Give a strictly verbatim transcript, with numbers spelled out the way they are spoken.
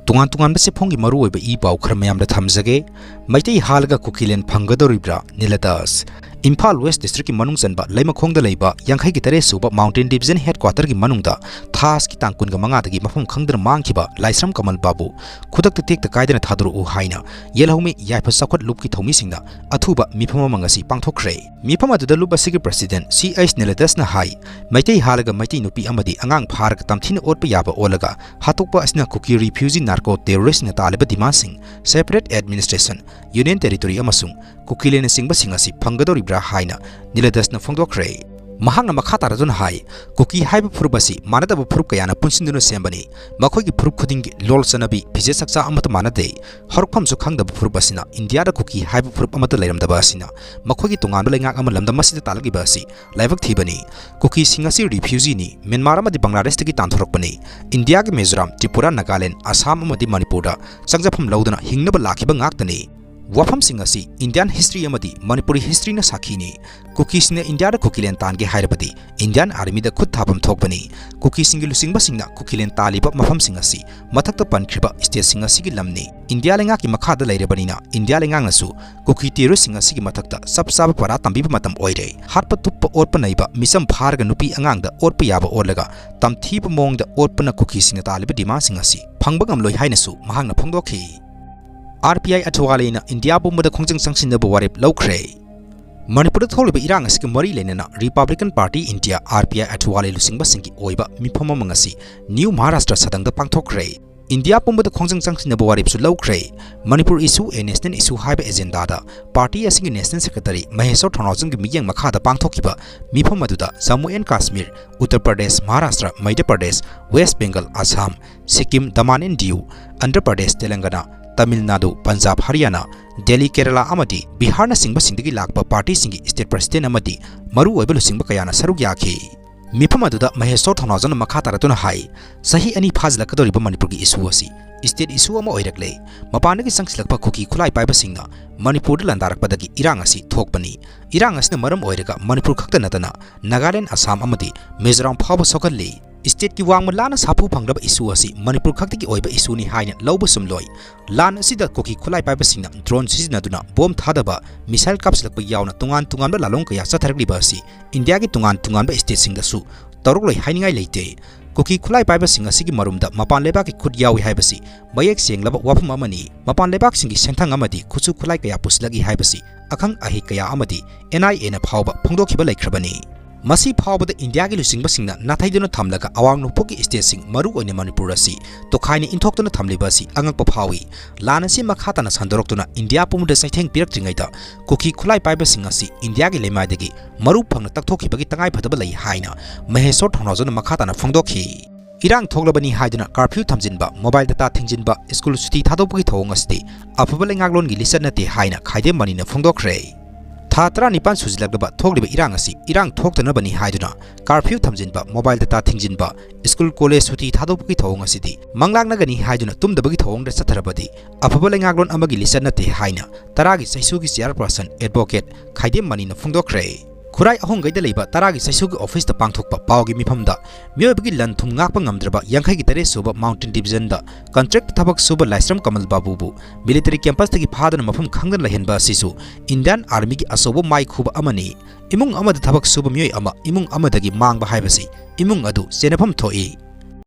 ꯇꯣꯉꯥꯟ ꯇꯣꯉꯥꯟꯕ ꯆꯦꯐꯣꯡꯒꯤ ꯃꯔꯨꯑꯣꯏꯕ ꯏ ꯄꯥꯎ ꯈꯔ ꯃꯌꯥꯝꯗ ꯊꯝꯖꯒꯦ꯫ ꯃꯩꯇꯩ ꯍꯥꯠꯂꯒ ꯀꯨꯀꯤꯂꯦꯟ ꯐꯪꯒꯗꯧꯔꯤꯕ꯭ꯔꯥ? ꯅꯤꯂꯗꯥꯁ꯫ ꯏꯝꯐꯥꯜ ꯋꯦꯁ ꯗꯤꯁꯇ꯭ꯔꯤꯛꯀꯤ ꯃꯅꯨꯡ ꯆꯟꯕ ꯂꯩꯃꯈꯣꯡꯗ ꯂꯩꯕ ꯌꯥꯡꯈꯩꯒꯤ ꯇꯔꯦꯠ ꯁꯨꯕ ꯃꯥꯎꯟꯇꯦꯟ ꯗꯤꯕꯤꯖꯟ ꯍꯦꯗꯀ꯭ꯋꯥꯇꯔꯒꯤ ꯃꯅꯨꯡꯗ ꯊꯥꯁꯀꯤ ꯇꯥꯡ ꯀꯨꯟꯒ ꯃꯉꯥꯗꯒꯤ ꯃꯐꯝ ꯈꯪꯗꯅ ꯃꯥꯡꯈꯤꯕ ꯂꯥꯏꯁ꯭ꯔꯝ ꯀꯃꯜ ꯕꯥꯕꯨ ꯈꯨꯗꯛꯇ ꯇꯦꯛꯇ ꯀꯥꯏꯗꯅ ꯊꯥꯗꯣꯔꯛꯎ ꯍꯥꯏꯅ ꯌꯦꯜꯍꯧꯃꯤ ꯌꯥꯏꯐ ꯆꯥꯎꯈꯠ ꯂꯨꯞꯀꯤ ꯊꯧꯃꯤꯁꯤꯡꯅ ꯑꯊꯨꯕ ꯃꯤꯐꯝ ꯑꯃ ꯉꯁꯤ ꯄꯥꯡꯊꯣꯛꯈ꯭ꯔꯦ꯫ ꯃꯤꯐꯝ ꯑꯗꯨꯗ ꯂꯨꯞ ꯑꯁꯤꯒꯤ ꯄ꯭ꯔꯁꯤꯗꯦꯟꯠ ꯁꯤ ꯑꯩꯆ ꯅꯤꯂꯗꯁꯅ ꯍꯥꯏ, ꯃꯩꯇꯩ ꯍꯥꯠꯂꯒ ꯃꯩꯇꯩ ꯅꯨꯄꯤ ꯑꯃꯗꯤ ꯑꯉꯥꯡ ꯐꯥꯔꯒ ꯇꯝꯊꯤꯅ ꯑꯣꯠꯄ ꯌꯥꯕ ꯑꯣꯜꯂꯒ ꯍꯥꯠꯇꯣꯛꯄ ꯑꯁꯤꯅ ꯀꯨꯀꯤ ꯔꯤꯐ꯭ꯌꯨꯖꯤ ꯅꯥꯔꯀꯣ ꯇꯦꯔꯣꯔꯤꯁꯅ ꯇꯥꯜꯂꯤꯕ ꯗꯤꯃꯥꯟꯁꯤꯡ, ꯁꯦꯄꯔꯦꯠ ꯑꯦꯗꯃꯤꯅꯤꯁꯇ꯭ꯔꯦꯁꯟ, ꯌꯨꯅꯤꯌꯟ ꯇꯦꯔꯤꯇꯣꯔꯤ ꯑꯃꯁꯨꯡ ꯀꯨꯀꯤꯂꯦꯟꯅꯆꯤꯡꯕꯁꯤꯡ ꯑꯁꯤ ꯐꯪꯒꯗꯧꯔꯤꯕ꯭ꯔꯥ ꯍꯥꯏꯅ ꯅꯤꯂꯗꯁꯅ ꯐꯣꯡꯗꯣꯛꯈ꯭ꯔꯦ꯫ ꯃꯍꯥꯛꯅ ꯃꯈꯥ ꯇꯥꯔꯗꯨꯅ ꯍꯥꯏ, ꯀꯨꯀꯤ ꯍꯥꯏꯕ ꯐꯨꯔꯨꯞ ꯑꯁꯤ ꯃꯥꯟꯅꯗꯕ ꯐꯨꯔꯨꯞ ꯀꯌꯥꯅ ꯄꯨꯟꯁꯤꯟꯗꯨꯅ ꯁꯦꯝꯕꯅꯤ꯫ ꯃꯈꯣꯏꯒꯤ ꯐꯨꯔꯨꯞ ꯈꯨꯗꯤꯡꯒꯤ ꯂꯣꯜ ꯆꯠꯅꯕꯤ, ꯐꯤꯖꯦꯠ ꯆꯛꯆꯥ ꯑꯃꯠꯇ ꯃꯥꯟꯅꯗꯦ꯫ ꯍꯧꯔꯛꯐꯝꯁꯨ ꯈꯪꯗꯕ ꯐꯨꯔꯨꯞ ꯑꯁꯤꯅ ꯏꯟꯗꯤꯌꯥꯗ ꯀꯨꯀꯤ ꯍꯥꯏꯕ ꯐꯨꯔꯨꯞ ꯑꯃꯠꯇ ꯂꯩꯔꯝꯗꯕ ꯑꯁꯤꯅ ꯃꯈꯣꯏꯒꯤ ꯇꯣꯉꯥꯟꯕ ꯂꯩꯉꯥꯛ ꯑꯃ ꯂꯝꯗꯝ ꯑꯁꯤꯗ ꯇꯥꯜꯂꯛꯂꯤꯕ ꯑꯁꯤ ꯂꯥꯏꯕꯛ ꯊꯤꯕꯅꯤ꯫ ꯀꯨꯀꯤꯁꯤꯡ ꯑꯁꯤ ꯔꯤꯐ꯭ꯌꯨꯖꯤꯅꯤ, ꯃ꯭ꯌꯥꯟꯃꯥꯔ ꯑꯃꯗꯤ ꯕꯪꯒ꯭ꯂꯥꯗꯦꯁꯇꯒꯤ ꯇꯥꯟꯊꯣꯔꯛꯄꯅꯤ꯫ ꯏꯟꯗꯤꯌꯥꯒꯤ ꯃꯤꯖꯣꯔꯥꯝ, ꯇ꯭ꯔꯤꯄꯨꯔꯥ, ꯅꯥꯒꯥꯂꯦꯟ, ꯑꯁꯥꯝ ꯑꯃꯗꯤ ꯃꯅꯤꯄꯨꯔꯗ ꯆꯪꯖꯐꯝ ꯂꯧꯗꯨꯅ ꯍꯤꯡꯅꯕ ꯂꯥꯛꯈꯤꯕ ꯉꯥꯛꯇꯅꯤ꯫ ꯋꯥꯐꯝꯁꯤꯡ ꯑꯁꯤ ꯏꯟꯗꯤꯌꯥꯟ ꯍꯤꯁꯇ꯭ꯔꯤ ꯑꯃꯗꯤ ꯃꯅꯤꯄꯨꯔꯤ ꯍꯤꯁꯇ꯭ꯔꯤꯅ ꯁꯥꯈꯤꯅꯤ꯫ ꯀꯨꯀꯤꯁꯤꯡꯅ ꯏꯟꯗꯤꯌꯥꯗ ꯀꯨꯀꯤꯂꯦꯟ ꯇꯥꯟꯒꯦ ꯍꯥꯏꯔꯕꯗꯤ ꯏꯟꯗꯤꯌꯥꯟ ꯑꯥꯔꯃꯤꯗ ꯈꯨꯠ ꯊꯥꯐꯝ ꯊꯣꯛꯄꯅꯤ꯫ ꯀꯨꯀꯤꯁꯤꯡꯒꯤ ꯂꯨꯆꯤꯡꯕꯁꯤꯡꯅ ꯀꯨꯀꯤꯂꯦꯟ ꯇꯥꯜꯂꯤꯕ ꯃꯐꯝꯁꯤꯡ ꯑꯁꯤ ꯃꯊꯛꯇ ꯄꯟꯈ꯭ꯔꯤꯕ ꯁ꯭ꯇꯦꯠꯁꯤꯡ ꯑꯁꯤꯒꯤ ꯂꯝꯅꯤ꯫ ꯏꯟꯗꯤꯌꯥ ꯂꯩꯉꯥꯛꯀꯤ ꯃꯈꯥꯗ ꯂꯩꯔꯕꯅꯤꯅ ꯏꯟꯗꯤꯌꯥ ꯂꯩꯉꯥꯛꯅꯁꯨ ꯀꯨꯀꯤ ꯇꯦꯔꯣꯔꯤꯁꯁꯤꯡ ꯑꯁꯤꯒꯤ ꯃꯊꯛꯇ ꯆꯞ ꯆꯥꯕ ꯄꯔꯥ ꯇꯝꯕꯤꯕ ꯃꯇꯝ ꯑꯣꯏꯔꯦ꯫ ꯍꯥꯠꯄ ꯇꯨꯞꯄ ꯑꯣꯠꯄ ꯅꯩꯕ, ꯃꯤꯆꯝ ꯐꯥꯔꯒ ꯅꯨꯄꯤ ꯑꯉꯥꯡꯗ ꯑꯣꯠꯄ ꯌꯥꯕ ꯑꯣꯜꯂꯒ ꯇꯝꯊꯤꯕ ꯃꯑꯣꯡꯗ ꯑꯣꯠꯄꯅ ꯀꯨꯀꯤꯁꯤꯡꯅ ꯇꯥꯜꯂꯤꯕ ꯗꯤꯃꯥꯟꯁꯤꯡ ꯑꯁꯤ ꯐꯪꯕ ꯉꯝꯂꯣꯏ ꯍꯥꯏꯅꯁꯨ ꯃꯍꯥꯛꯅ ꯐꯣꯡꯗꯣꯛꯈꯤ꯫ ꯑꯥꯔ ꯄꯤ ꯑꯥꯏ ꯑꯊꯋꯥꯂꯦꯅ ꯏꯟꯗꯤꯌꯥ ꯄꯨꯝꯕꯗ ꯈꯣꯡꯖꯪ ꯆꯪꯁꯤꯟꯅꯕ ꯋꯥꯔꯦꯞ ꯂꯧꯈ꯭ꯔꯦ꯫ ꯃꯅꯤꯄꯨꯔꯗ ꯊꯣꯛꯂꯤꯕ ꯏꯔꯥꯡ ꯑꯁꯤꯒ ꯃꯔꯤ ꯂꯩꯅꯅ Republican party India, R P I ꯑꯊꯋꯥꯂꯦ ꯂꯨꯆꯤꯡꯕꯁꯤꯡꯒꯤ ꯑꯣꯏꯕ ꯃꯤꯐꯝ ꯑꯃ ꯉꯁꯤ ꯅ꯭ꯌꯨ ꯃꯍꯥꯔꯥꯁꯇ꯭ꯔ ꯁꯗꯪꯗ ꯄꯥꯡꯊꯣꯛꯈ꯭ꯔꯦ꯫ ꯏꯟꯗꯤꯌꯥ ꯄꯨꯝꯕꯗ ꯈꯣꯡꯖꯪ ꯆꯪꯁꯤꯟꯅꯕ ꯋꯥꯔꯦꯞꯁꯨ ꯂꯧꯈ꯭ꯔꯦ꯫ ꯃꯅꯤꯄꯨꯔ ꯏꯁꯨ ꯑꯦ ꯅꯦꯁꯅꯦꯜ ꯏꯁꯨ ꯍꯥꯏꯕ ꯑꯦꯖꯦꯟꯗꯥꯗ ꯄꯥꯔꯇꯤ ꯑꯁꯤꯒꯤ ꯅꯦꯁꯅꯦꯜ ꯁꯦꯀ꯭ꯔꯦꯇꯔꯤ ꯃꯍꯦꯁꯣꯔ ꯊꯧꯅꯥꯎꯖꯝꯒꯤ ꯃꯤꯠꯌꯦꯡ ꯃꯈꯥꯗ ꯄꯥꯡꯊꯣꯛꯈꯤꯕ ꯃꯤꯐꯝ ꯑꯗꯨꯗ Jammu and Kashmir, Uttar Pradesh, Maharashtra, Madhya Pradesh, west Bengal, Assam, Sikkim, Daman and Diu, Andhra Pradesh, Telangana, Tamil Nadu, Punjab, Haryana, Delhi, Kerala ꯑꯃꯗꯤ ꯕꯤꯍꯥꯔꯅꯆꯤꯡꯕꯁꯤꯡꯗꯒꯤ ꯂꯥꯛꯄ ꯄꯥꯔꯇꯤꯁꯤꯡꯒꯤ ꯁ꯭ꯇꯦꯠ ꯄ꯭ꯔꯁꯤꯗꯦꯟꯠ ꯑꯃꯗꯤ ꯃꯔꯨꯑꯣꯏꯕ ꯂꯨꯆꯤꯡꯕ ꯀꯌꯥꯅ ꯁꯔꯨꯛ ꯌꯥꯈꯤ꯫ ꯃꯤꯐꯝ ꯑꯗꯨꯗ ꯃꯍꯦꯁꯣꯔ ꯊꯧꯅꯥꯎꯖꯝꯅ ꯃꯈꯥ ꯇꯥꯔꯛꯇꯨꯅ ꯍꯥꯏ, ꯆꯍꯤ ꯑꯅꯤ ꯐꯥꯖꯤꯜꯂꯛꯀꯗꯧꯔꯤꯕ ꯃꯅꯤꯄꯨꯔꯒꯤ ꯏꯁꯨ ꯑꯁꯤ ꯁ꯭ꯇꯦꯠ ꯏꯁꯨ ꯑꯃ ꯑꯣꯏꯔꯛꯂꯦ꯫ ꯃꯄꯥꯟꯗꯒꯤ ꯆꯪꯁꯤꯜꯂꯛꯄ ꯀꯨꯀꯤ ꯈꯨꯠꯂꯥꯏ ꯄꯥꯏꯕꯁꯤꯡꯅ ꯃꯅꯤꯄꯨꯔꯗ ꯂꯥꯟꯗꯥꯔꯛꯄꯗꯒꯤ ꯏꯔꯥꯡ ꯑꯁꯤ ꯊꯣꯛꯄꯅꯤ꯫ ꯏꯔꯥꯡ ꯑꯁꯤꯅ ꯃꯔꯝ ꯑꯣꯏꯔꯒ ꯃꯅꯤꯄꯨꯔ ꯈꯛꯇ ꯅꯠꯇꯅ ꯅꯥꯒꯥꯂꯦꯟ, ꯑꯁꯥꯝ ꯑꯃꯗꯤ ꯃꯤꯖꯣꯔꯥꯝ ꯐꯥꯎꯕ ꯁꯣꯛꯍꯜꯂꯤ꯫ Stateꯀꯤ ꯋꯥꯡꯃ ꯂꯥꯟꯅ ꯁꯥꯐꯨ ꯐꯪꯂꯕ issue ꯑꯁꯤ ꯃꯅꯤꯄꯨꯔ ꯈꯛꯇꯒꯤ ꯑꯣꯏꯕ issueꯅꯤ ꯍꯥꯏꯅ ꯂꯧꯕ ꯆꯨꯝꯂꯣꯏ꯫ ꯂꯥꯟ ꯑꯁꯤꯗ ꯀꯨꯀꯤ ꯈꯨꯠꯂꯥꯏ ꯄꯥꯏꯕꯁꯤꯡꯅ drone ꯁꯤꯖꯤꯟꯅꯗꯨꯅ bomb ꯊꯥꯗꯕ, missile ꯀꯥꯞꯁꯤꯜꯂꯛꯄ ꯌꯥꯎꯅ ꯇꯣꯉꯥꯟ ꯇꯣꯉꯥꯟꯕ ꯂꯥꯂꯣꯡ ꯀꯌꯥ ꯆꯠꯊꯔꯛꯂꯤꯕ ꯑꯁꯤ ꯏꯟꯗꯤꯌꯥꯒꯤ ꯇꯣꯉꯥꯟ ꯇꯣꯉꯥꯟꯕ stateꯁꯤꯡꯗꯁꯨ ꯇꯧꯔꯛꯂꯣꯏ ꯍꯥꯏꯅꯤꯡꯉꯥꯏ ꯂꯩꯇꯦ꯫ ꯀꯨꯀꯤ ꯈꯨꯠꯂꯥꯏ ꯄꯥꯏꯕꯁꯤꯡ ꯑꯁꯤꯒꯤ ꯃꯔꯨꯝꯗ ꯃꯄꯥꯟ ꯂꯩꯕꯥꯛꯀꯤ ꯈꯨꯠ ꯌꯥꯎꯏ ꯍꯥꯏꯕꯁꯤ ꯃꯌꯦꯛ ꯁꯦꯡꯂꯕ ꯋꯥꯐꯝ ꯑꯃꯅꯤ꯫ ꯃꯄꯥꯟ ꯂꯩꯕꯥꯛꯁꯤꯡꯒꯤ ꯁꯦꯟꯊꯪ ꯑꯃꯗꯤ ꯈꯨꯠꯁꯨ ꯈꯨꯠꯂꯥꯏ ꯀꯌꯥ ꯄꯨꯁꯤꯜꯂꯛꯏ ꯍꯥꯏꯕꯁꯤ ꯑꯈꯪ ꯑꯍꯩ ꯀꯌꯥ ꯑꯃꯗꯤ NIAꯅ ꯐꯥꯎꯕ ꯐꯣꯡꯗꯣꯛꯈꯤꯕ ꯂꯩꯈ꯭ꯔꯕꯅꯤ꯫ ꯃꯁꯤ ꯐꯥꯎꯕꯗ ꯏꯟꯗꯤꯌꯥꯒꯤ ꯂꯨꯆꯤꯡꯕꯁꯤꯡꯅ ꯅꯥꯊꯩꯗꯨꯅ ꯊꯝꯂꯒ ꯑꯋꯥꯡ ꯅꯣꯡꯄꯣꯛꯀꯤ stateꯁꯤꯡ, ꯃꯔꯨ ꯑꯣꯏꯅ ꯃꯅꯤꯄꯨꯔ ꯑꯁꯤ ꯇꯣꯈꯥꯏꯅ ꯏꯟꯊꯣꯛꯇꯨꯅ ꯊꯝꯂꯤꯕ ꯑꯁꯤ ꯑꯉꯛꯄ ꯐꯥꯎꯏ꯫ ꯂꯥꯟ ꯑꯁꯤ ꯃꯈꯥ ꯇꯥꯅ ꯁꯟꯗꯣꯔꯛꯇꯨꯅ ꯏꯟꯗꯤꯌꯥ ꯄꯨꯝꯕꯗ ꯆꯩꯊꯦꯡ ꯄꯤꯔꯛꯇ꯭ꯔꯤꯉꯩꯗ ꯀꯨꯀꯤ ꯈꯨꯠꯂꯥꯏ ꯄꯥꯏꯕꯁꯤꯡ ꯑꯁꯤ ꯏꯟꯗꯤꯌꯥꯒꯤ ꯂꯩꯃꯥꯏꯗꯒꯤ ꯃꯔꯨ ꯐꯪꯅ ꯇꯛꯊꯣꯛꯈꯤꯕꯒꯤ ꯇꯉꯥꯏꯐꯗꯕ ꯂꯩ ꯍꯥꯏꯅ ꯃꯍꯦꯁꯣꯔ ꯊꯧꯅꯥꯎꯖꯝꯅ ꯃꯈꯥ ꯇꯥꯅ ꯐꯣꯡꯗꯣꯛꯈꯤ꯫ ꯏꯔꯥꯡ ꯊꯣꯛꯂꯕꯅꯤ ꯍꯥꯏꯗꯨꯅ curfew ꯊꯝꯖꯤꯟꯕ, mobile data ꯊꯤꯡꯖꯤꯟꯕ, school ꯁꯨꯇꯤ ꯊꯥꯗꯣꯛꯄꯒꯤ ꯊꯧꯑꯣꯡ ꯑꯁꯤꯗꯤ ꯑꯐꯕ ꯂꯩꯉꯥꯛꯂꯣꯟꯒꯤ ꯂꯤꯆꯠ ꯅꯠꯇꯦ ꯍꯥꯏꯅ ꯈꯥꯏꯗꯦꯝ ꯃꯅꯤꯅ ꯐꯣꯡꯗꯣꯛꯈ꯭ꯔꯦ꯫ ꯊꯥ ꯇꯔꯥꯅꯤꯄꯥꯟ ꯁꯨꯖꯤꯜꯂꯛꯂꯕ ꯊꯣꯛꯂꯤꯕ ꯏꯔꯥꯡ ꯑꯁꯤ ꯏꯔꯥꯡ ꯊꯣꯛꯇꯅꯕꯅꯤ ꯍꯥꯏꯗꯨꯅ curfew ꯊꯝꯖꯤꯟꯕ, mobile data ꯊꯤꯡꯖꯤꯟꯕ, school college ꯁꯨꯇꯤ ꯊꯥꯗꯣꯛꯄꯒꯤ ꯊꯧꯑꯣꯡ ꯑꯁꯤꯗꯤ ꯃꯪꯂꯥꯛꯅꯒꯅꯤ ꯍꯥꯏꯗꯨꯅ ꯇꯨꯝꯗꯕꯒꯤ ꯊꯧꯑꯣꯡꯗ ꯆꯠꯊꯔꯕꯗꯤ ꯑꯐꯕ ꯂꯩꯉꯥꯛꯂꯣꯟ ꯑꯃꯒꯤ ꯂꯤꯆꯠ ꯅꯠꯇꯦ ꯍꯥꯏꯅ ꯇꯔꯥꯒꯤ ꯆꯩꯁꯨꯒꯤ chairperson advocate ꯈꯥꯏꯗꯦꯝ ꯃꯅꯤꯅ ꯐꯣꯡꯗꯣꯛꯈ꯭ꯔꯦ꯫ ꯈꯨꯔꯥꯏ ꯑꯍꯣꯡꯒꯩꯗ ꯂꯩꯕ ꯇꯔꯥꯒꯤ ꯆꯩꯁꯨꯒꯤ officeꯇ ꯄꯥꯡꯊꯣꯛꯄ ꯄꯥꯎꯒꯤ ꯃꯤꯐꯝꯗ ꯃꯤꯑꯣꯏꯕꯒꯤ ꯂꯟ ꯊꯨꯝ ꯉꯥꯛꯄ ꯉꯝꯗ꯭ꯔꯕ ꯌꯥꯡꯈꯩꯒꯤ ꯇꯔꯦꯠ ꯁꯨꯕ mountain divisionꯗ contract ꯊꯕꯛ ꯁꯨꯕ ꯂꯥꯏꯁ꯭ꯔꯝ ꯀꯃꯜ ꯕꯥꯕꯨꯕꯨ military campusꯇꯒꯤ ꯐꯥꯗꯨꯅ ꯃꯐꯝ ꯈꯪꯗꯅ ꯂꯩꯍꯟꯕ ꯑꯁꯤꯁꯨ Indian Armyꯒꯤ ꯑꯆꯧꯕ ꯃꯥꯏꯈꯨꯕ ꯑꯃꯅꯤ꯫ ꯏꯃꯨꯡ ꯑꯃꯗ ꯊꯕꯛ ꯁꯨꯕ ꯃꯤꯑꯣꯏ ꯑꯃ ꯏꯃꯨꯡ ꯑꯃꯗꯒꯤ ꯃꯥꯡꯕ ꯍꯥꯏꯕꯁꯤ ꯏꯃꯨꯡ ꯑꯗꯨ ꯆꯦꯟꯅꯐꯝ ꯊꯣꯛꯏ꯫